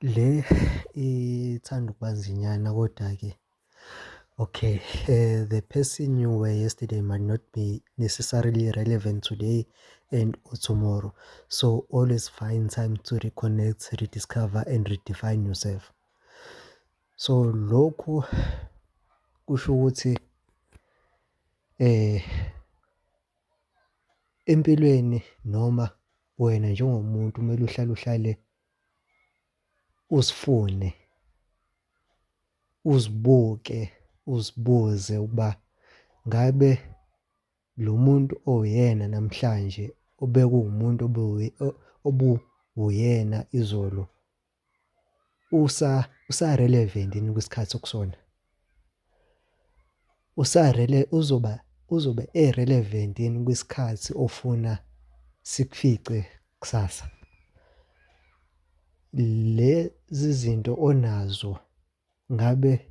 Le ithanda ukuba nzinyana koda-ke okay, the person you were yesterday might not be necessarily relevant today and or tomorrow. So always find time to reconnect, rediscover and redefine yourself. So, lokhu kusho ukuthi empilweni noma wena njengomuntu kumele uhlale uhlale uzifune, uzibuke, uzibuze ukuba ngabe lo muntu owuyena namhlanje obekuwumuntu obuwuyena izolo usa-relevant yini kwisikhathi okusona? Uzoba, uzobe e-relevant yini kwisikhathi ofuna sikufice kusasa? Lezi zinto onazo ngabe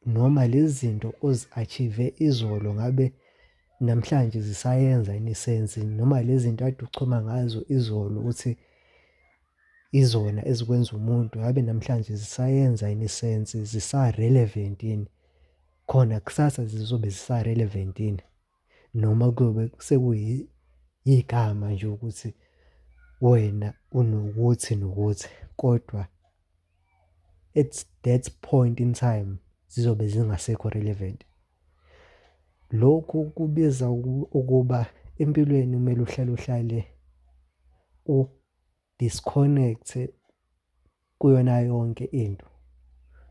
noma lezi zinto ozi-achieve-e izolo ngabe namhlanje zisayenza yini i-sense noma lezi zinto okade uchoma ngazo izolo ukuthi izona ezikwenza umuntu ngabe namhlanje zisayenza yini i-sense, zisa-relevant yini? Khona kusasa zizobe zisa-relevant yini? Noma kuyobe igama nje ukuthi wena unokuthi nokuthi kodwa at that point in time zizobe zingasekho relevant. Lokhu kubiza ukuba empilweni kumele uhlale uhlale u-disconnect-e kuyona yonke into.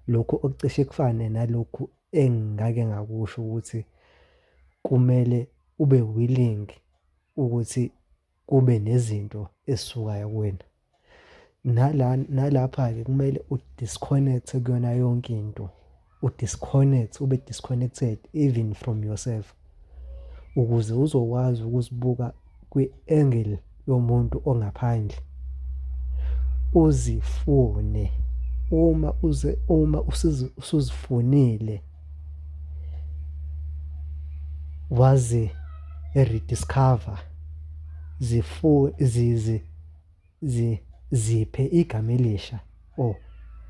Lokhu okucishe kufane nalokhu engake ngakusho ukuthi kumele ube willing ukuthi kube nezinto ezisukayo kuwena. Nala, nalapha-ke kumele u-disconnect-e kuyona yonke into, u-disconnect, ube disconnected even from yourself, ukuze uzokwazi ukuzibuka kwi-angle yomuntu ongaphandle. Uzifune, uma uze, uma usuzifunile wazi-rediscover, ziphe igama elisha or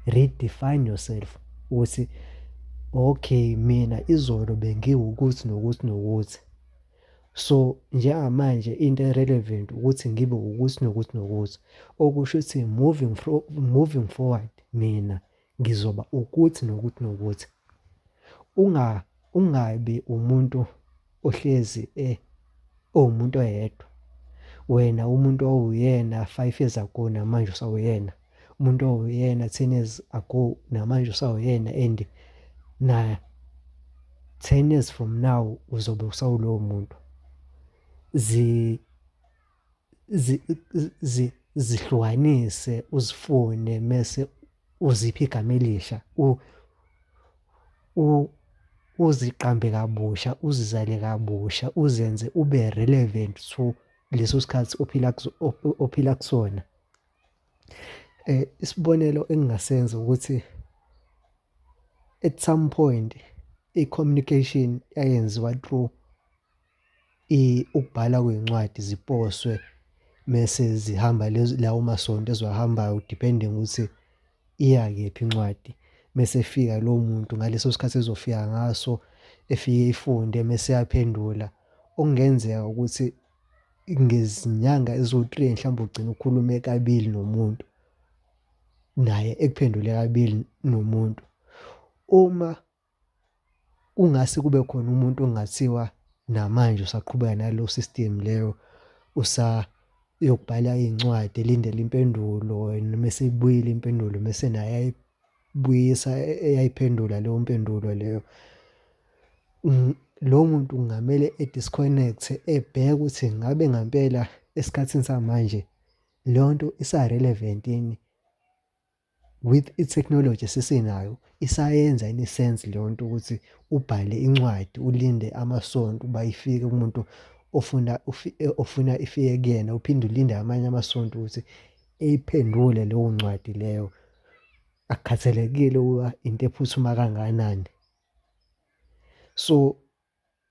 redefine yourself ukuthi okay, mina izolo bengiwukuthi nokuthi nokuthi. So, njengamanje into e-relevant ukuthi ngibe ukuthi nokuthi nokuthi, okusho ukuthi moving forward mina ngizoba ukuthi nokuthi nokuthi. Ungabi umuntu ohlezi ewumuntu oyedwa. Wena umuntu owuyena 5 years ago namanje usawuyena, umuntu owuyena 10 years ago namanje usawuyena and na 10 years from now uzobe usawulowo muntu. Zihlukanise, uzifune mese uziphe igama elisha, uziqambe kabusha, uzizale kabusha, uzenze ube relevant to leso sikhathi ophila ophila kusona. Isibonelo engingasenza ukuthi at some point i-communication yayenziwa through ukubhala kwey'ncwadi ziposwe mese zihamba lawo masonto eziwahambayo depending ukuthi iya kephi incwadi. Mese efika lowo muntu ngaleso sikhathi ezofika ngaso, efike eyifunde mese eyaphendula. Okungenzeka ukuthi ngezinyanga eziwu-three mhlawumbe ugcine ukhulume kabili nomuntu, naye ekuphendule kabili nomuntu. Uma kungase kube khona umuntu okungathiwa namanje usaqhubeka naleyo system leyo, yokubhala iy'ncwadi elindele impendulo noma eseyibuyile impendulo mese naye eyayibuyisa, eyayiphendula leyo mpendulo leyo. Lowo muntu kungamele e-disconnect-e ebheke ukuthi ngabe ngampela esikhathini samanje leyo nto isa-relevant yini with i-technology esesinayo, isayenza yini i-sense leyo nto ukuthi ubhale incwadi ulinde amasonto ukuba ifike kumuntu ofuna ofuna ifike kuyena, uphinde ulinde amanye amasonto ukuthi eyiphendule leyo ncwadi leyo, akukhathalekile ukuba into ephuthuma kangakanani. So,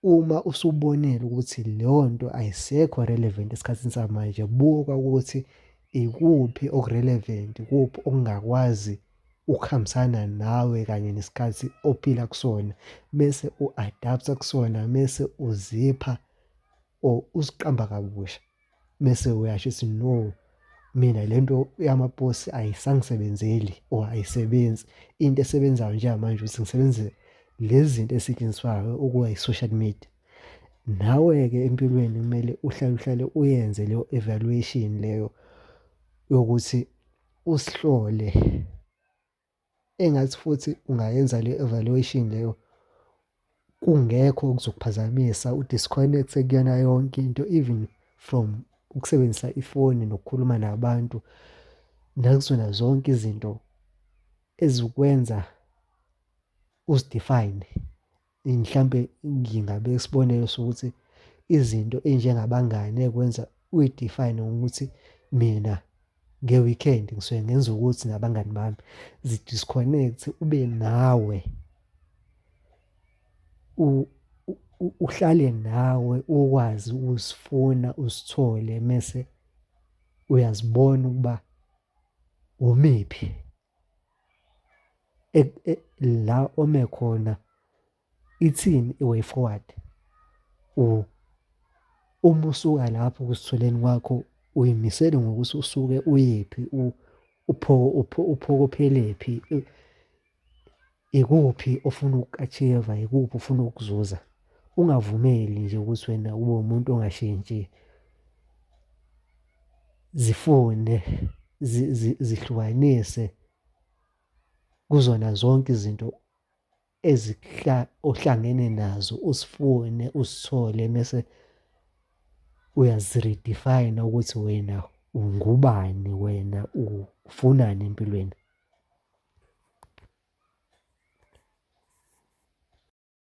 uma usubonile ukuthi leyo nto ayisekho relevant esikhathini samanje, buka ukuthi. Ikuphi oku-relevant, ikuphi okungakwazi ukuhambisana nawe kanye nesikhathi ophila kusona, mese u-adapt-a kusona, mese uzipha or uziqamba kabusha. Mese uyasho ukuthi no, mina lento yamaposi ayisangisebenzeli or ayisebenzi. Into esebenzayo njengamanje ukuthi ngisebenzise lezi zinto ey'setshenziswayo okuba i-social media. Nawe-ke empilweni kumele uhlale uhlale uyenze leyo evaluation leyo yokuthi usihlole. Engathi futhi ungayenza le evaluation leyo kungekho okuzokuphazamisa, u-disconnect-e kuyona yonke into even from ukusebenzisa ifoni nokukhuluma nabantu, nakuzona zonke izinto ezikwenza uzi-define. Mhlampe ngingabeka isibonelo sokuthi izinto ey'njengabangani ey'kwenza uyi-define ngokuthi mina nge-weekend ngisuke ngenza ukuthi nabangani bami, zi-disconnect-e ube nawe. Uhlale nawe ukwazi ukuzifuna uzithole mese uyazibona ukuba umephi la ome khona, ithini i-way forward. Uma usuka lapho ekuzitholeni kwakho uy'misele ngokuthi usuke uyephi, uphokophelephi, ikuphi ofuna uku-achieve-a, ikuphi ofuna ukukuzuza. Ungavumeli nje ukuthi wena ube umuntu ongashintshi. Zifune, zihlukanise kuzona zonke izinto ohlangene nazo, uzifune uzithole mese uyazi-redefine-a ukuthi wena ungubani, wena ufunani empilweni.